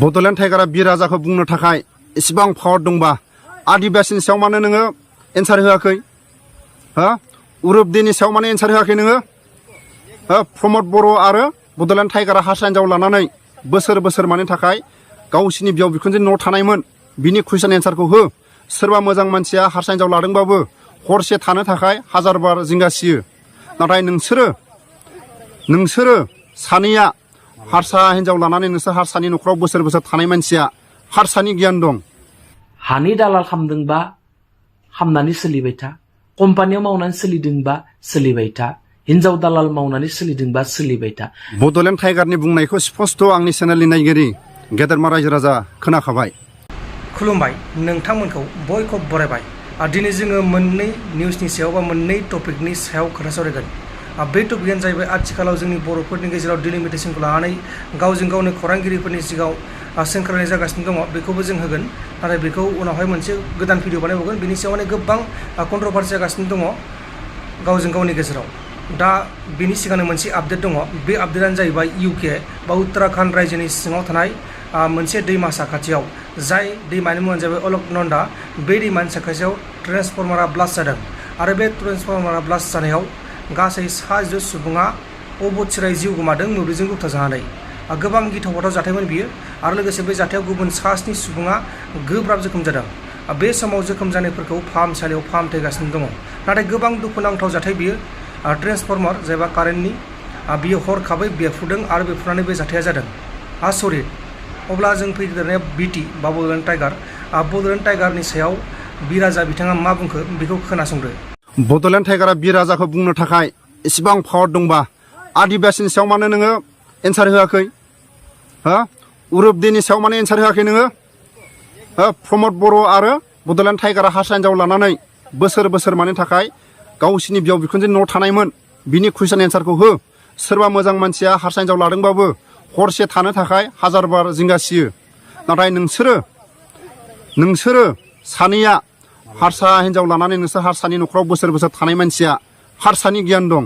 बड'लेण्ड टाइगारा बि राजाखौ बुंनो थाखाय एसेबां पावार दंबा आदिबासिनि सायाव मानो नोङो एन्सार होआखै हा उरुबदिनि सायाव मानो एन्सार होआखै नोङो प्रमद बर' आरो बड'लेण्ड टाइगारा हारसा हिनजाव लानानै बोसोर बोसोर मानि थाखाय गावसिनि बियाव बिखुनजो न'आव थानायमोन बिनि कुइसन एन्सारखौ हो सोरबा मोजां मानसिया हारसा हिनजाव लादोंबाबो हरसे थानो थाखाय हाजार बार जिंगासियो नाथाय नोंसोरो सानैया हारसा हिनजाव लानानै नोंसोर हारसानि न'खराव बोसोर बोसोर थानाय मानसिया हारसानि गियान दं हानि दालाल खालामदोंबा खालामनानै सोलिबाय था कम्पानियाव मावनानै सोलिदोंबा सोलिबाय था हिनजाव दालाल मावनानै सोलिदोंबा सोलिबाय था बड'लेण्ड टाइगारनि बुंनायखौ स्पष्ट आंनि चेनेलनि नायगिरि गेदेरमा रायजो राजा खोनाखाबाय खुलुमबाय नोंथांमोनखौ बयखौ बरायबाय दिनै जोङो मोननै निउसनि सायाव बा मोननै टपिकनि सायाव खोथा सावरायगोन बे टपिकआनो जाहैबाय आथिखालाव जोंनि बर'फोरनि गेजेराव डिलिमिटेसनखौ लानानै गावजों गावनो खौरांगिरिफोरनि सिगाङाव सोंखारिनाय जागासिनो दङ बेखौबो जों होगोन नाथाय बेखौ उनावहाय मोनसे गोदान भिडिअ बानायबावगोन बेनि सायाव माने गोबां कन्ट्रभार्सि जागासिनो दङ गावजों गावनि गेजेराव दा बेनि सिगांनो मोनसे आपडेट दङ बे आपडेटआनो जाहैबाय इउके बा उत्तराखण्ड रायजोनि सिङाव थानाय मोनसे दैमा साखाथियाव जाय दैमानि मुङानो जाहैबाय अलकनन्दा बे दैमानि साखाथियाव ट्रेन्सफर्मारा ब्लास्ट जादों आरो बे ट्रेन्सफर्मारा ब्लास्ट जानायाव गासै 7 सुबुङा अबथिरायै जिउ गोमादों मोब्लिबजों बुथारजानानै गोबां गिथाव बाथाव जाथायमोन बियो आरो लोगोसे बे जाथायाव गुबुन 7 सुबुङा गोब्राब जोखोम जादों बे समाव जोखोम जानायफोरखौ फाहामसालियाव फाहामथायगासिनो दङ नाथाय गोबां दुखुनांथाव जाथाय बियो ट्रेन्सफर्मार जायबा कारेन्टनि बियो हरखाबै बेरफ्रुदों आरो बेरफ्रुनानै बे जाथाया जादों आसरित अब्ला जों फैदेरनाया बिटि बा बड'लेण्ड टाइगारनि सायाव बि राजा बिथाङा मा बुंखो बेखौ खोनासंदो बड'लेण्ड टाइगारा बि राजाखौ बुंनो थाखाय एसेबां पावार दंबा आदिबासिनि सायाव मानो नोङो एन्सार होआखै उरुबदिनि सायाव मानो एन्सार होआखै नोङो प्रमद बर' आरो बड'लेण्ड टाइगारा हारसा हिनजाव लानानै बोसोर बोसोर मानि थाखाय गावसिनि बियाव बिखुनजो न'आव थानायमोन बिनि कुइसन एन्सारखौ हो सोरबा मोजां मानसिया हारसा हिनजाव लादोंबाबो हरसे थानो थाखाय हाजार बार जिंगासियो नाथाय नोंसोरो सानैया हारसा हिनजाव लानानै नोंसोर हारसानि न'खराव बोसोर बोसोर थानाय मानसिया हारसानि गियान दं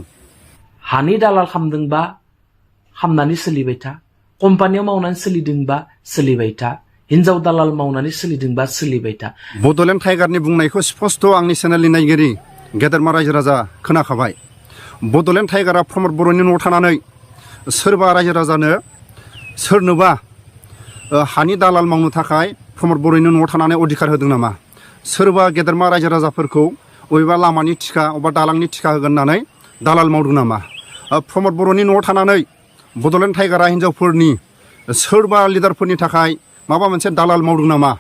हानि दालाल खालामदोंबा खालामनानै सोलिबाय था कम्पानियाव मावनानै सोलिदोंबा सोलिबाय था हिनजाव दालाल मावनानै सोलिदोंबा सोलिबाय था बड'लेण्ड टाइगारनि बुंनायखौ स्पष्ट आंनि चेनेलनि नायगिरि गेदेरमा रायजो राजा खोनाखाबाय बड'लेण्ड टाइगारा प्रमद बर'नि न'आव थानानै सोरबा रायजो राजानो सोरनोबा हानि दालाल मावनो थाखाय प्रमद बर'नि न'आव थानानै अधिकार होदों नामा सोरबा गेदेरमा रायजो राजाफोरखौ बबेबा लामानि थिखा बबेबा दालांनि थिखा होगोन होननानै दालाल मावदों नामा प्रमद बर'नि न'आव थानानै बड'लेण्ड टाइगारा हिनजावफोरनि सोरबा लिडारफोरनि थाखाय माबा मोनसे दालाल मावदों नामा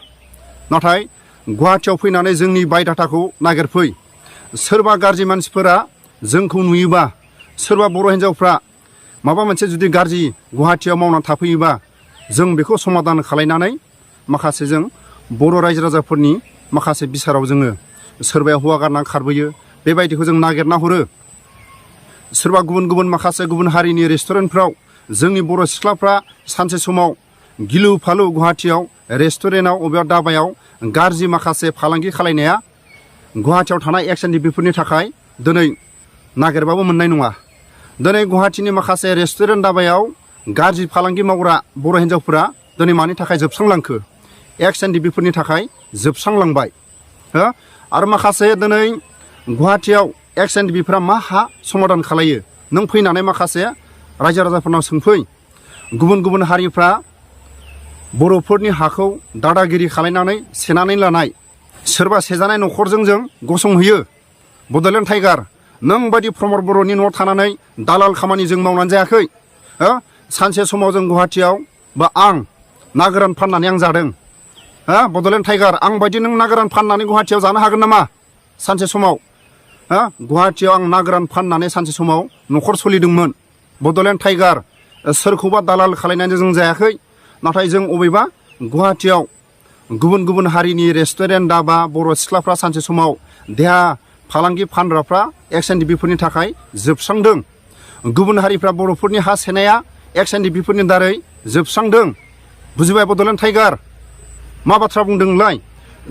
नाथाय गुवाहाटियाव फैनानै जोंनि बायदाटाखौ नागिरफै सोरबा गाज्रि मानसिफोरा जोंखौ नुयोबा सोरबा बर' हिनजावफ्रा माबा मोनसे जुदि गाज्रि गुवाहाटियाव मावनानै थाफैयोबा जों बेखौ समाधान खालायनानै माखासे जों बर' रायजो राजाफोरनि माखासे बिसाराव जोङो सोरबाया हौवा गारनानै खारबोयो बेबायदिखौ जों नागिरना हरो सोरबा गुबुन माखासे गुबुन हारिनि रेस्टुरेन्टफ्राव जोंनि बर' सिख्लाफ्रा सानसे समाव गिलु फालु गुवाहाटियाव रेस्टुरेन्टआव अबेबा दाबायाव गाज्रि माखासे फालांगि खालायनाया गुवाहाटियाव थानाय एक्सएनडिपिफोरनि थाखाय दिनै नागिरबाबो मोननाय नङा दिनै गुवाहाटिनि माखासे रेस्टुरेन्ट दाबायाव गाज्रि फालांगि मावग्रा बर' हिनजावफोरा दिनै मानि थाखाय जोबस्रांलांखो एक्सएनडिपिफोरनि थाखाय जोबस्रांलांबाय आरो माखासे दिनै गुवाहाटियाव एक्सएनडिपिफोरा मा हा समाधान खालायो नों फैनानै माखासे रायजो राजाफोरनाव सोंफै गुबुन हारिफ्रा बर'फोरनि हाखौ दादागिरि खालायनानै सेनानै लानाय सोरबा सेजानाय न'खरजों जों गसंहैयो बड'लेण्ड टाइगार नों बायदि प्रमद बर'नि न'आव थानानै दालाल खामानि जों मावनानै जायाखै सानसे समाव जों गुवाहाटियाव बा आं ना गोरान फाननानै आं जादों बड'लेण्ड टाइगार आं बायदि नों ना गोरान फाननानै गुवाहाटियाव जानो हागोन नामा सानसे समाव गुवाहाटियाव आं ना गोरान फाननानै सानसे समाव न'खर सोलिदोंमोन बड'लेण्ड टाइगार सोरखौबा दालाल खालायनानै जों जायाखै नाथाय जों अबेबा गुवाहाटियाव गुबुन हारिनि रेस्टुरेन्ट दाबा बर' सिख्लाफ्रा सानसे समाव देहा फालांगि फानग्राफ्रा एक्सएनडिपिफोरनि थाखाय जोबस्रांदों गुबुन हारिफ्रा बर'फोरनि हा सेनाया एक्सएनडिपिफोरनि दारै जोबस्रांदों बुजिबाय बड'लेण्ड टाइगार मा बाथ्रा बुंदोंलाय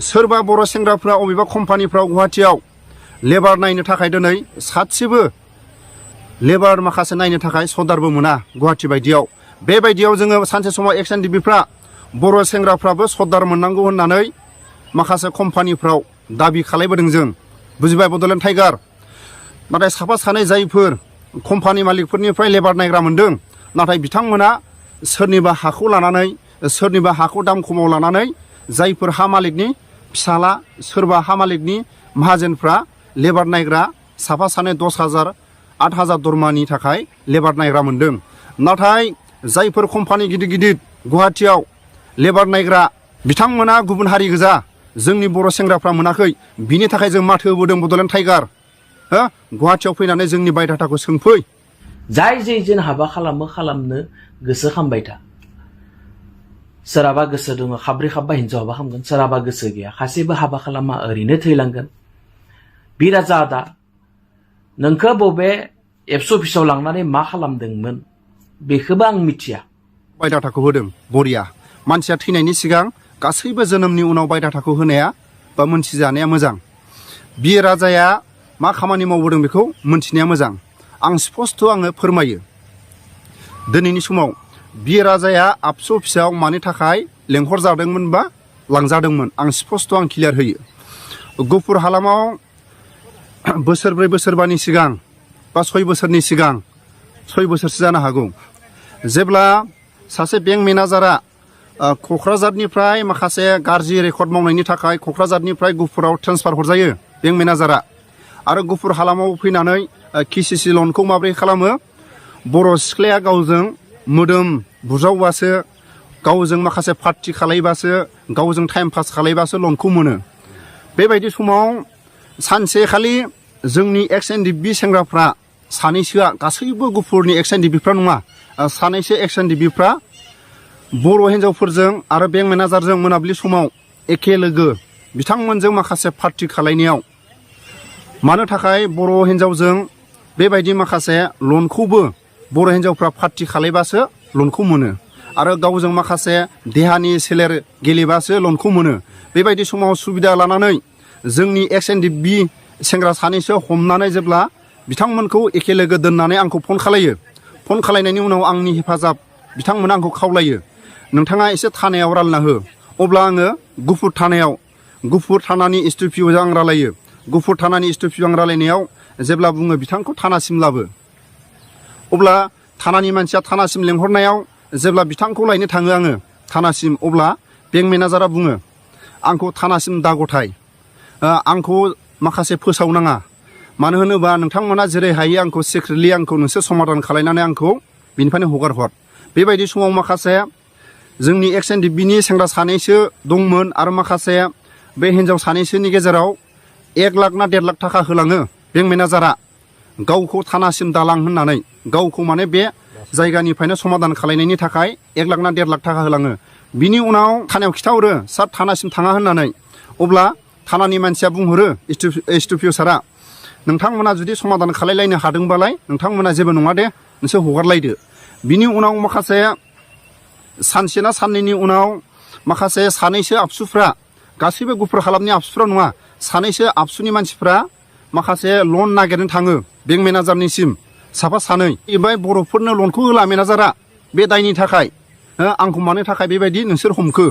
सोरबा बर' सेंग्राफ्रा अबेबा कम्पानिफ्राव गुवाहाटियाव लेबार नायनो थाखाय दिनै सासेबो लेबार माखासे नायनो थाखाय सदारबो मोना गुवाहाटि बायदियाव बेबायदियाव जोङो सानसे समाव एक्सएनडिपिफ्रा बर' सेंग्राफ्राबो सददार मोननांगौ होननानै माखासे कम्पानिफ्राव दाबि खालामबोदों जों बुजिबाय बड'लेण्ड टाइगार नाथाय साफा सानै जायफोर कम्पानि मालिकफोरनिफ्राय लेबार नायग्रा मोनदों नाथाय बिथांमोना सोरनिबा हाखौ लानानै सोरनिबा हाखौ दाम खमाव लानानै जायफोर हा मालिकनि फिसाला सोरबा हा मालिकनि माहाजोनफ्रा लेबार नायग्रा साफा सानै 10,000 8,000 दरमानि थाखाय लेबार नायग्रा मोनदों नाथाय जायफोर कम्पानि गिदिर गिदिर गुवाहाटियाव लेबार नायग्रा बिथांमोना गुबुन हारि गोजा जोंनि बर' सेंग्राफ्रा मोनाखै बिनि थाखाय जों माथो होबोदों बड'लेण्ड टाइगार गुवाहाटियाव फैनानै जोंनि बायदाथाखौ सोंफै जाय जेन हाबा खालामनो गोसो खालामबाय था सोरहाबा गोसो दङ खाब्रै खाबा हिनजाव हाबा खालामगोन सोरहाबा गोसो गैया खासेबो हाबा खालामा ओरैनो थैलांगोन बिराजा दा नोंखौ बबे एबसु अफिसाव लांनानै मा खालामदोंमोन बेखौबो आं मिथिया बायदाथाखौ होदों बरिया मानसिया थैनायनि सिगां गासैबो जोनोमनि उनाव बायदाथाखौ होनाया बा मोनथिजानाया मोजां बि राजाया मा खामानि मावबोदों बेखौ मोनथिनाया मोजां आं स्पष्ट आङो फोरमायो दिनैनि समाव बि राजाया आबसु अफिसाव मानि थाखाय लेंहर जादोंमोन बा लांजादोंमोन आं स्पष्ट आं क्लियार होयो गुफुर हालामाव बोसोरब्रै बोसोरबानि सिगां बा 6 बोसोरनि सिगां 6 बोसोरसो जानो हागौ जेब्ला सासे बेंक मेनेजारा क'क्राझारनिफ्राय माखासे गाज्रि रेकर्ड मावनायनि थाखाय क'क्राझारनिफ्राय गुफुराव ट्रेन्सफार हरजायो बेंक मेनेजारा आरो गुफुर हालामाव फैनानै केसिसि लनखौ माबोरै खालामो बर' सिख्लाया गावजों मोदोम बुजावबासो गावजों माखासे पार्टि खालायबासो गावजों टाइम पास खालायबासो लनखौ मोनो बेबायदि समाव सानसेखालि जोंनि एक्स एनडिबि सेंग्राफ्रा सानैसोआ गासैबो गुफुरनि एक्स एनडिबिफ्रा नङा सानैसो एक्स एनडिबिफ्रा बर' हिन्जावफोरजों आरो बेंक मेनेजारजों मोनाबिलि समाव एखे लोगो बिथांमोनजों माखासे पार्टि खालायनायाव मानो थाखाय बर' हिन्जावजों बेबायदि माखासे लनखौबो बर' हिन्जावफ्रा पार्टि खालायबासो लनखौ मोनो आरो गावजों माखासे देहानि सोलेर गेलेबासो लनखौ मोनो बेबायदि समाव सुबिदा लानानै जोंनि एक्स एनडिबि सेंग्रा सानैसो हमनानै जेब्ला बिथांमोनखौ एखे लोगो दोननानै आंखौ फन खालायो फन खालायनायनि उनाव आंनि हेफाजाब बिथांमोना आंखौ खावलायो नोंथाङा एसे थानायाव रायलायना हो अब्ला आङो गुफुर थानानि एसडिपिअजों आं रायलायो गुफुर थानानि एसडिपिअ आं रायलायनायाव जेब्ला बुङो बिथांखौ थानासिम लाबो अब्ला थानानि मानसिया थानासिम लेंहरनायाव जेब्ला बिथांखौ लायनो थाङो आङो थानासिम अब्ला बेंक मेनेजारा बुङो आंखौ थानासिम दागथाय आंखौ माखासे फोसावनाङा मानो होनोबा नोंथांमोना जेरै हायो आंखौ सिक्रेटलि आंखौ नोंसोर समाधान खालायनानै आंखौ बिनिफ्रायनो हगार हर बेबायदि समाव माखासे जोंनि एक्स एनडिबिनि सेंग्रा सानैसो दंमोन आरो माखासे बे हिन्जाव सानैसोनि गेजेराव 1 लाख ना 1.5 लाख थाखा होलाङो बेंक मेनेजारा गावखौ थानासिम दालां होननानै गावखौ माने बे जायगानिफ्रायनो समाधान खालायनायनि थाखाय 1 लाख ना 1.5 लाख थाखा होलाङो बिनि उनाव थानायाव खिथाहरो सार थानासिम थाङा होननानै अब्ला थानानि मानसिया बुंहरो एसडिपिअ सारा नोंथांमोना जुदि समाधान खालायलायनो हादोंबालाय नोंथांमोना जेबो नङा दे नोंसोर हगारलायदो बिनि उनाव माखासे सानसे ना साननैनि उनाव माखासे सानैसो आबसुफ्रा गासैबो गुफुर हालामनि आबसुफ्रा नङा सानैसो आबसुनि मानसिफ्रा माखासे लन नागिरनो थाङो बेंक मेनेजारनिसिम साफा सानै ओमफ्राय बर'फोरनो लनखौ होला मेनेजारा बे दायनि थाखाय आंखौ मानो थाखाय बेबायदि नोंसोर हमखो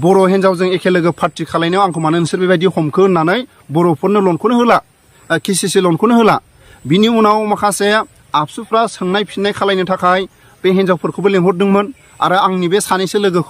बर' हिन्जावजों एखे लोगो पार्टि खालायनायाव आंखौ मानो नोंसोर बेबायदि हमखो होननानै बर'फोरनो लनखौनो होला केसिसि लनखौनो होला बिनि उनाव माखासे आबसुफ्रा सोंनाय फिननाय खालायनो थाखाय बे हिन्जावफोरखौबो लेंहरदोंमोन आरो आंनि बे सानैसो लोगोखौ